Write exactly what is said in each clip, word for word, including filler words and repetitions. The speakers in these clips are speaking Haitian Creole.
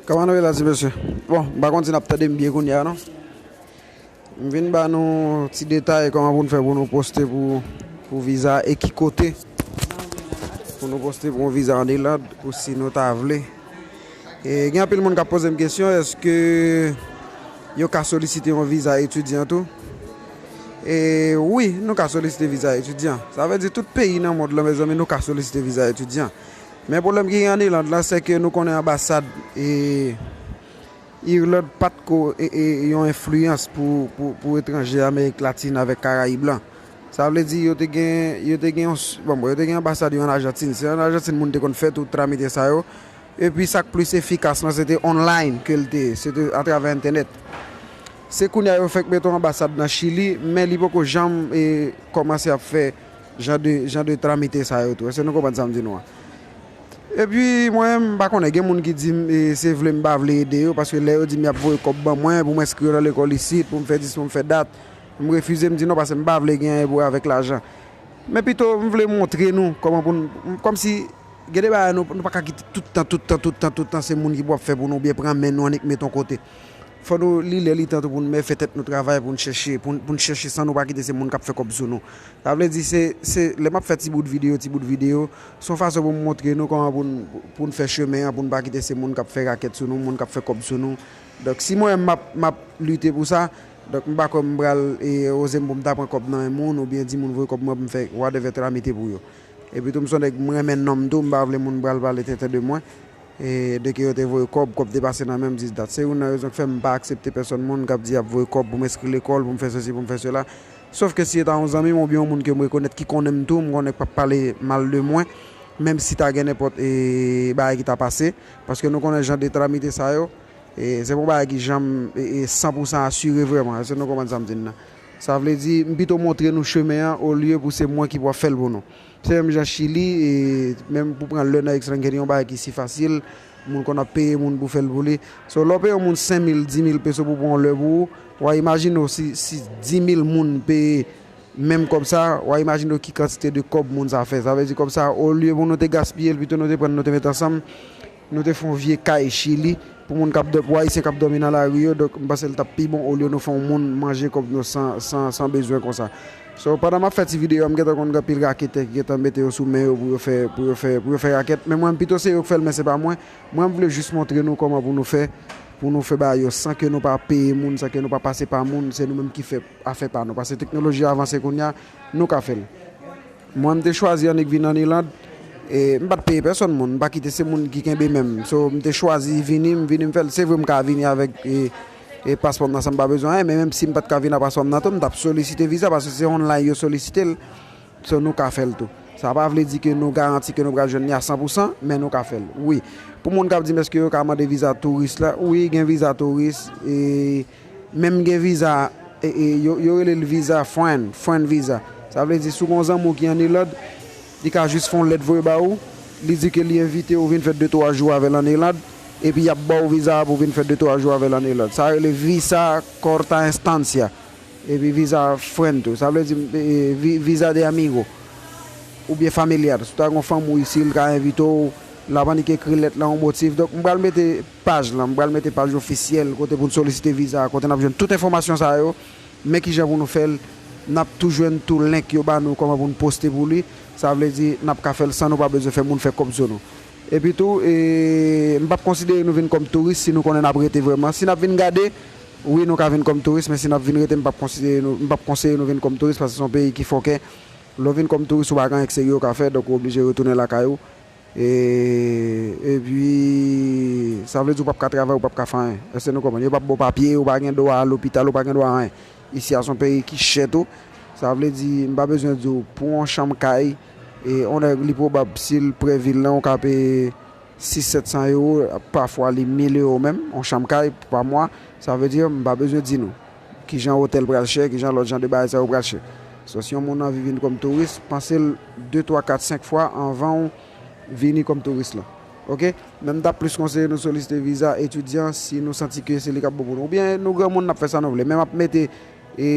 Kòman nou ye la, ti mesye? Bon, m pa konn si n ap tande m byen kounye a, non. M vin ba nou ti detay kòman pou n fè pou nou poste pou, pou viza e ki kote pou nou poste pou yon viza ann Iland, pou si nou ta vle. E gen anpil moun k ap poze m kesyon, èske yo ka solisite yon viza etidyan tou? E wi, nou ka solisite viza etidyan. Sa vle di tout peyi nan mond lan, mezanmi, nou ka solisite viza etidyan. Men pwoblèm ki gen ann Iland lan, se ke nou konnen anbasad e Iland pa t ko e, e, yon enfliyans pou, pou, pou etranje Amerik Latin avèk Karayib lan. Sa vle di yo te gen, yo te gen yon s- bon, bon, yo te gen anbasad yo ann Ajantin. Se ann Ajantin moun te konn fè tout tramite sa yo. Epi sa k plis efikas lan, se te online ke l te ye, se te atravè entènèt. Se kounye a yo fèk mete yon anbasad nan Chili, men li poko janm e, kòmanse ap fè jan de, jan de tramite sa yo tou. Èske nou konprann sa m di nou an? Epi mwen, m pa konnen, gen moun ki di m, e, se vle m pa vle ede yo, paske lè yo di m y ap voye kòb ban mwen pou m enskri yo nan lekòl isit, pou m fè dis, pou m fè dat, m refize, m di non, paske m pa vle gen anyen pou wè avèk lajan. Men pito, m vle montre nou kòman pou n, kòmsi, gen de bagay nou, nou pa ka kite tout tan, tout tan, tout tan, tout tan, se moun ki pou ap fè pou nou, oubyen pran men nou annik met yon kote. Fò nou li lè li tan tou pou n men fè tèt nou travay, pou n chèche, pou n, pou n chèche san nou pa kite se moun k ap fè kòb sou nou. Sa vle di, se, se, lè m ap fè ti bout videyo, ti bout videyo, se yon fason pou m montre nou kòman pou n, pou n fè chemen an, pou n pa kite se moun k ap fè rakèt sou nou, moun k ap fè kòb sou nou. Donk, si mwen menm m ap, m ap lite pou sa, donk, m pa kwè m pral, e, oze m pou m ta pran kòb nan men moun, oubyen di moun voye kòb mwen pou m fè whatever tramite pou yo. Epi tou, m se yon nèg, m renmen nonm tou, m pa vle moun pral pale tenten de mwen. E, de ke yo te voye kòb, kòb te pase nan men m, dis dat. Se youn nan rezon k fè m pa aksepte pèsòn moun k ap di y ap voye kòb pou m enskri lekòl, pou m fè sesi, pou m fè sela. Sof ke si se ta yon zanmi m oubyen yon moun ke m rekonèt ki konnen m tou, m konnen k p ap pale mal de mwen, menm si ta gen nenpòt, e, bagay ki ta pase. Paske nou konnen jan de tramite sa yo, e, se pa yon bagay ki janm, e, e, san pou san asire vrèman. Èske nou konprann sa m di n nan? Sa vle di, m pito montre nou chemen an, olye pou se mwen ki pou ap fè l pou nou. Se menm jan Chili, e, menm pou pran lè nan ekstranjeri, yon bagay ki si fasil, moun konn ap peye moun pou fè l pou li. So, lè w peye yon moun senk mil, dis mil peso pou pran yon lè pou ou, w a imajine w si, si dis mil moun peye menm kòb sa, w a imajine w ki kantite de kòb moun sa fè. Sa vle di kòb sa, olye pou nou te gaspiye l, pito nou te pran l, nou te met ansanm, nou te fè yon vye kay Chili pou moun k ap dò-, pou Ayisyen k ap dòmi nan lari yo. Donk, m panse l t ap pi bon olye nou fè yon moun manje kòb nou san, san, san bezwen konsa. So, pandan m ap fè ti videyo a, m gentan konn gen anpil raketè ki gentan mete yo sou men yo pou yo fè, pou yo fè, pou yo fè rakèt. Men mwen, m pito se yo k fè l, men se pa mwen. Mwen, m vle jis montre nou kòman pou nou fè, pou nou fè bagay yo san ke nou pa peye moun, san ke nou pa pase pa moun. Se nou menm ki fè afè pa nou. Paske teknoloji a avanse kounye a, nou ka fè l. Mwen, m te chwazi annik vin ann Iland. E m pa t peye pèsòn moun, m pa kite se moun ki kenbe men m. So, m te chwazi vini, m vini, m fè l. Se vre, m ka vini avèk, e, e paspò m nan san m pa bezwen anyen, men menm si m pa t ka vin ak paspò m nan tou, m t ap solisite viza, paske se online yo solisite l. So, nou ka fè l tou. Sa pa vle di ke nou garanti ke nou pral jwenn li a san pou san, men nou ka fè l. Wi. Pou moun k ap di m èske yo ka mande viza touris la, wi, gen viza touris, e, menm gen viza, e, e, yo, yo rele l viza friend, friend visa. Sa vle di, si w gen yon zanmi w ki ann Iland, li ka jis fè yon lèt voye ba ou, li di ke li envite w vin fè de twa jou avè l ann Iland, epi y ap ba w viza a pou w vin fè de twa jou avè l ann Iland. Sa rele visa corta estancia. Epi viza friend tou. Sa vle di, e, vi-, visa de amigo. Oubyen familial. Si w ta gen yon fanmi w isi, l ka envite w, l ap annik ekri lèt la, yon motif. Donk, m pral mete paj lan, m pral mete paj ofisyèl kote pou n solisite viza a, kote n ap jwenn tout enfòmasyon sa yo. Men kijan pou nou fè l, n ap tou jwenn tou link yo ba nou kòman pou n poste pou li. Sa vle di, n ap ka fè l san nou pa bezwen fè moun fè kòb sou nou. Epi tou, e, m p ap konsidere nou vin kòm touris si nou konnen n ap rete vrèman. Si n ap vin gade, wi, nou ka vin kòm touris, men si n ap vin rete, m p ap konsidere nou, m p ap konseye nou vin kòm touris, paske se yon peyi ki fòkè. Lè w vin kòm touris, ou pa gen anyen k serye w ka fè, donk ou oblije retounen lakay ou. E, epi, sa vle di ou p ap ka travay, ou p ap ka fè anyen. Èske nou konprann? Yo p ap ba w papye, ou pa gen dwa al lopital, ou pa gen dwa anyen. Isi a se yon peyi ki chè tou. Sa vle di, m pa bezwen di w, pou yon chanm kay, e, yon nèg li pwobab, si l pre vil lan, ou ka peye sis, sèt san ewo, pafwa li mil ewo menm, yon chanm kay pa mwa. Sa vle di, m pa bezwen di nou kijan otèl pral chè, kijan lòt jan de bagay sa yo pral chè. So, si yon moun anvi vin kòm touris, panse l de, twa, kat, senk fwa anvan w vini kòm touris lan. Oke? Men m t ap plis konseye nou solisite viza etidyan si nou santi ke se li k ap bon pou nou. Oubyen nou granmoun n ap fè sa nou vle. Men m ap mete, e,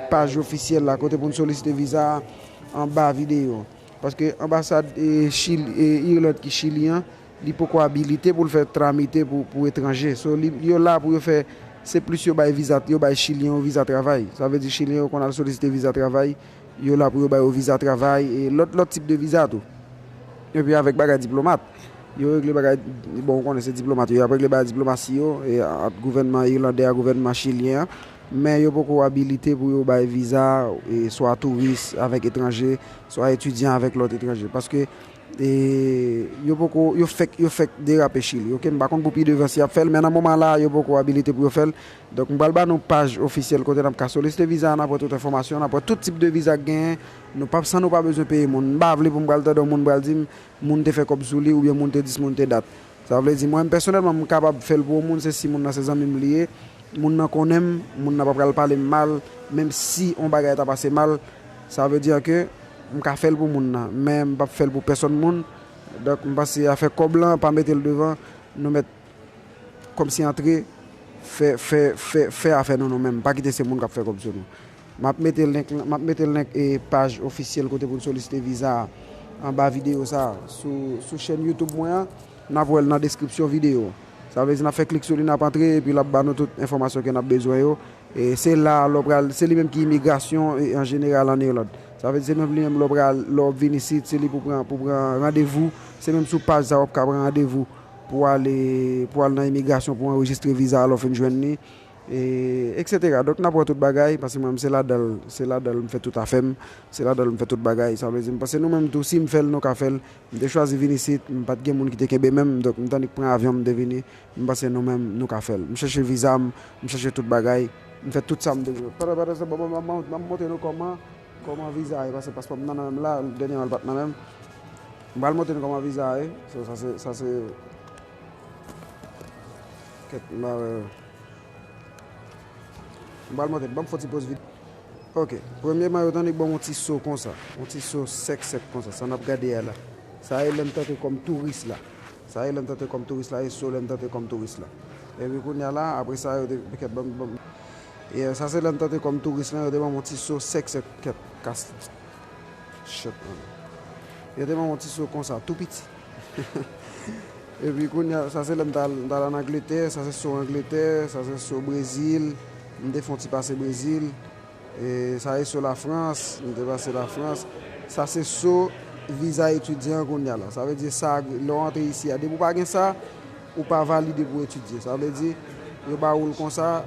paj ofisyèl la kote pou n solisite viza a anba videyo. Paske anbasad, e, Chili, e, Irland ki Chili an, Li poko abilite pou l fè tramite pou, pou etranje. So, li, yo la pou yo fè, se plis yo bay viza, yo bay Chilyen yo viza travay. Sa vle di Chilyen yo konn al solisite viza travay, yo la pou yo ba yo viza travay, e lòt, lòt tip de viza tou. Epi avèk bagay diplomat, yo regle bagay, bon, ou konnen se diplomat yo, y ap regle bagay diplomasi yo, e ant gouvènman ilandè a gouvènman chilyen an, men yo poko abilite pou yo bay viza, e swa touris avèk etranje, swa etidyan avèk lòt etranje. Paske e yo poko, yo fèk, yo fèk derape Chili, oke? M pa konn pou pi devan si y ap fè l, men nan moman la, yo poko abilite pou yo fè l. Donk, m pral ba nou paj ofisyèl kote n ap ka solisite viza, n ap wè tout enfòmasyon, n ap wè tout tip de viza k genyen. Nou p ap, san nou pa bezwen peye moun. M pa vle pou m pral tande yon moun pral di m, moun te fè kòb sou li, oubyen moun te dis, moun te dat. Sa vle di, mwen menm pèsonèlman, m kapab fè l pou yon moun, se si moun nan se zanmi m li ye, moun nan konnen m, moun nan pa pral pale m mal, menm si yon bagay ta pase mal, sa vle di ke m ka fè l pou moun nan, men m p ap fè l pou pèsonn moun. Donk, m panse afè kòb lan, pa mete l devan, nou mèt kòmsi antre, fè, fè, fè, fè afè nou nou menm, pa kite se moun k ap fè kòb sou nou. M ap mete link, m ap mete link e paj ofisyèl kote pou n solisite viza a anba videyo sa a. Sou, sou chèn YouTube mwen an, n ap wè l nan deskripsyon videyo. Sa vle di n ap fè klik sou li, n ap antre, epi l ap ba nou tout enfòmasyon ke n ap bezwen yo. E se la, lè w pral, se li menm ki imigrasyon, e, an jeneral ann Irland. Sa vle di se menm li menm lè w pral, lè w ap vin isit, se li pou pran, pou pran randevou. Se menm sou paj sa w ap ka pran randevou pou ale, pou al nan imigrasyon, pou anrejistre viza a lè w fin jwenn li. E, et cetera. Donk, n ap wè tout bagay, paske mwen, m se ladan l, se ladan l m fè tout afè m, se ladan l m fè tout bagay. Sa vle di, m panse nou menm tou, si m fè l, nou ka fè l. M te chwazi vin isit, m pa t gen moun ki te kenbe men m, donk, m t annik pran avyon, m te vini, m panse nou menm, nou ka fè l. M chèche viza m, m chèche tout bagay, m fè tout sa m te vle. Pandan, pandan se tan, bon, m ap montre nou kòman, kòman viza a ye, paske paspò m nan nan men m la, dènyèman l pa t nan men m. M pral montre nou kòman viza a ye. So, sa se, sa se, kèt, m pa wè. M pral montre, ban m fè yon ti poz videyo. Ok, premyèman, yo t annik ban m yon ti so konsa, yon ti so sèk sèk konsa, sa n ap gade a la. Sa e lè m t antre kòm touris la. Sa e lè m t antre kòm touris la, e so lè m t antre kòm touris la. Epi kounye a la, apre sa, yo te, kèt, ban m, ban m. E sa se lè m t antre kòm touris la, yo te ban m yon ti so sèk sèk, kèt, kas. Shit, man. Yo te ban m yon ti so konsa, tou piti. Epi kounye a, sa se lè m t al, m t al ann Angletè, sa se so Angletè, sa se so Brezil, m te fè yon ti pase Brezil. E sa e so Lafrans, m te pase Lafrans. Sa se so viza etidyan kounye a la. Sa vle di sa, lè w antre isi a, depi w pa gen sa, ou pa valide pou etidye. Sa vle di, yo ba ou l konsa,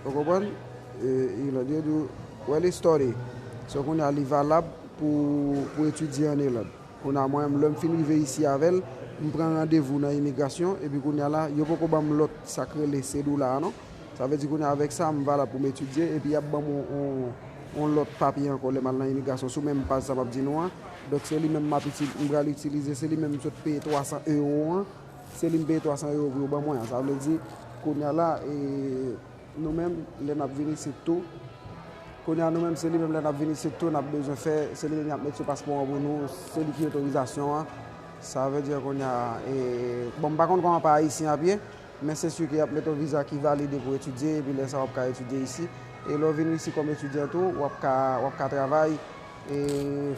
ou konprann? E, Irland, yo di w, well, it's study. So kounye a, li valab pou, pou etidye ann Irland. Kounye a, mwen menm, lè m fin rive isi avè l, m pran randevou nan imigrasyon, epi kounye a la, yo poko ban m lòt sa k rele sedoula a non. Sa vle di kounye a, avèk sa, m valab pou m etidye, epi y ap ban m yon, yon, yon lòt papye ankò lè m al nan imigrasyon. Sou menm paj sa m ap di nou an. Donk, se li menm m ap itil-, m pral itilize, se li menm m sot peye twa san ewo an. Se li m peye twa san ewo pou yo ban mwen an. Sa vle di, kounye a la, e, nou menm, lè n ap vin isit tou, kounye a, nou menm, se li menm lè n ap vin isit tou, n ap bezwen fè, se li menm y ap met sou paspò an pou nou, se li ki otorizasyon an. Sa vle di, kounye a, e, bon, m pa konn kòman pa ayisyen ap ye, men se si ke y ap met yon viza ki valide pou etidye, epi lè sa w ap ka etidye isi. E lè w vin isi kòm etidyan tou, w ap ka, w ap ka travay, e,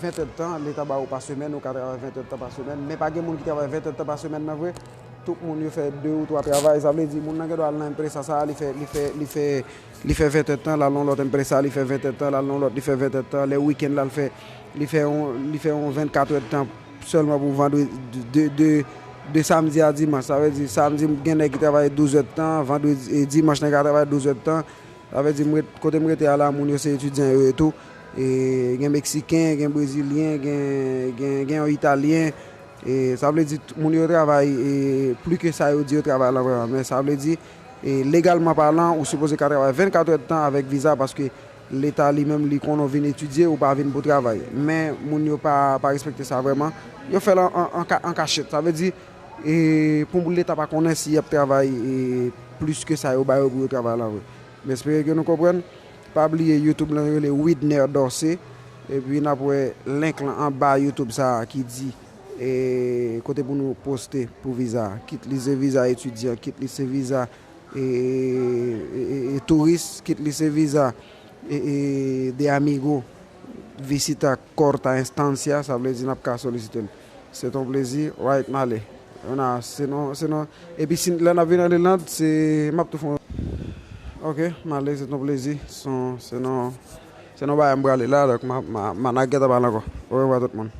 ven èdtan, leta ba ou pa semèn, ou ka travay ven èdtan pa semèn, men pa gen moun ki travay ven èdtan pa semèn nan vre. Tout moun yo fè de ou twa travay, sa vle di moun nan gen dwa al nan enpresa sa, li fè, li fè, li fè, li fè ven èdtan, l al nan lòt enpresa, li fè ven èdtan, l al nan lòt, li fè ven èdtan, lè wikenn l al fè, li fè yon, li fè yon vennkat èdtan sèlman pou vandredi, de, de, de samdi a dimanch, sa vle di samdi gen nèg ki travay douz èdtan, vandredi, e dimanch nèg ka travay douz èdtan, sa vle di m ret, kote m rete a la, moun yo se etidyan yo ye tou. E gen Meksiken, gen Brezilyen, gen, gen, gen yon Italyen. E sa vle di, t-, moun yo travay, e pli ke sa yo di yo travay la vrèman. Men sa vle di, e legalman palan, ou sipoze ka travay vennkat èdtan avèk viza, paske leta li menm, li konnen w vin etidye, ou pa vin pou travay. Men moun yo pa, pa respekte sa vrèman. Yo fè l an, an, an ka-, an kachèt. Sa vle di, e pou leta pa konnen si y ap travay, e plis ke sa yo ba yo pou yo travay la vre. M espere ke nou konprann. Pa bliye YouTube lan rele Widner Dorcé. Epi n ap wè link lan anba YouTube sa a ki di, e, kote pou nou poste pou viza. Kit li se viza etidyan, kit li se viza, e, e, e, e touris, kit li se viza, e, e, de amigo, visita corta estancia, sa vle di n ap ka solisite l. Se t on plezi, right, m ale. Mwen a, se non, se non. Epi si lè n ap vin nan Lilande, se m ap tou fè yon. Ok, m ale, se ton plezi. Se yon, se non, se non bagay m prale la, donk m a, m a, m a nan gèt ap al ankò. Orevwa tout moun.